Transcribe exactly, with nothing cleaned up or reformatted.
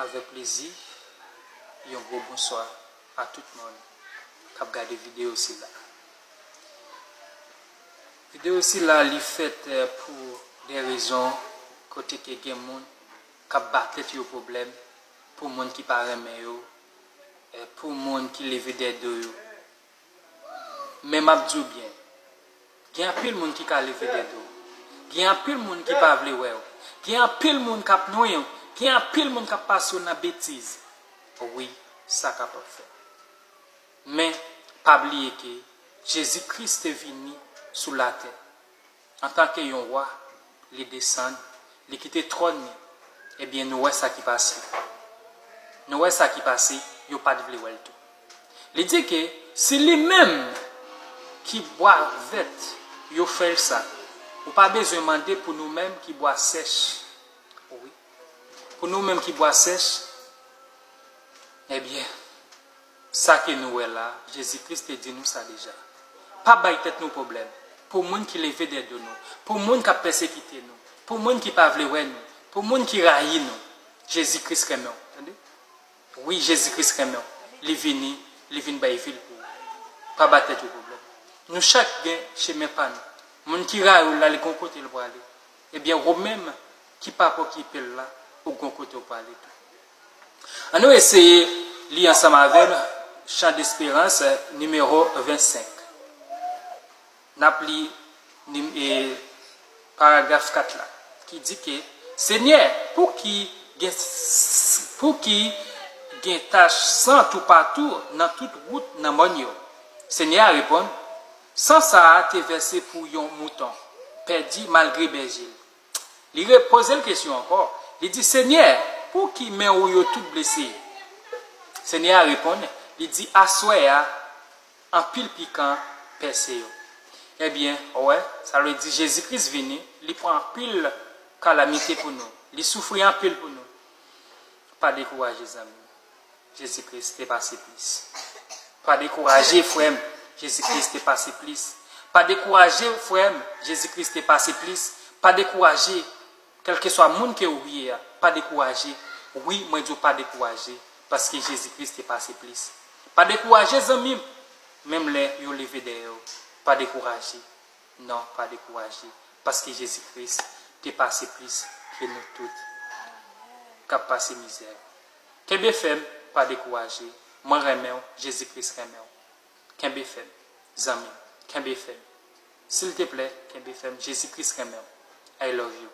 Avèk plezi, yon gwo bonswa a tout moun k ap gade videyo sila. Videyo sila, li fèt, eh, pou de rezon kote ke gen moun k ap ba tèt yo pwoblèm, pou moun ki pa renmen yo, eh, pou moun ki leve dèyè do yo. Men m ap di w byen, gen anpil moun ki ka leve dèyè do w. Gen anpil moun ki pa vle wè w. Gen anpil moun k ap nwi w. Gen anpil moun k ap pase w nan betiz. Wi, sa kapab fèt. Men, pa bliye ke Jezi Kris te vini sou latè antanke yon wa, li desann, li kite twòn li. Ebyen, nou wè sa ki pase. Nou wè sa ki pase, yo pa t vle wè l tou. Li di ke si li menm ki bwa vèt, yo fè l sa, ou pa bezwen mande pou nou menm ki bwa sèch. Wi. Pou nou menm ki bwa sèch, ebyen, sa ke nou wè la, Jezi Kris te di nou sa deja. Pa bay tèt nou pwoblèm pou moun ki leve dèyè do nou, pou moun k ap pèsekite nou, pou moun ki pa vle wè nou, pou moun ki rayi nou. Jezi Kris renmen w, tande? Wi, Jezi Kris renmen w. Li vini, li vin bay vi l pou ou. Pa ba tèt ou pwoblèm. Nou chak gen chemen pa nou. Moun ki rayi w la, li gon kote l prale. Ebyen, ou menm ki p ap okipe l la, ou gon kote w prale tou. Ann nou eseye li ansanm avè m Chan desperans, nimewo vennsenk. N ap li nim-, e, paragraf kat la, ki di ke, Senyè, pouki gen, s-, pouki gen tach san toupatou nan tout wout nan mòn yo? Senyè a reponn, San sa a te vèse pou yon mouton pèdi malgre bèje l. Li repoze l kesyon ankò. Li di, Senyè, pouki men ou yo tout blese? Senyè a reponn, li di, Aswè a, anpil pikan pèse yo. Ebyen, ou wè, sa vle di Jezi Kris vini, li pran anpil kalamite pou nou. Li soufri anpil pou nou. Pa dekouraje, zanmi m. Jezi Kris te pase plis. Pa dekouraje, frè m. Jezi Kris te pase plis. Pa dekouraje, frè m. Jezi Kris te pase plis. Pa dekouraje. Kèlkeswa moun ke ou ye a, pa dekouraje. Wi, mwen di w pa dekouraje, paske Jezi Kris te pase plis. Pa dekouraje, zanmi m. Menm lè yo leve dèyè w, pa dekouraje. Non, pa dekouraje, paske Jezi Kris te pase plis ke nou tout k ap pase mizè. Kenbe fèm, pa dekouraje. Mwen renmen w, Jezi Kris renmen w. Kenbe fèm, zanmi m, kenbe fèm. Silteplè, kenbe fèm. Jezi Kris renmen w. I love you.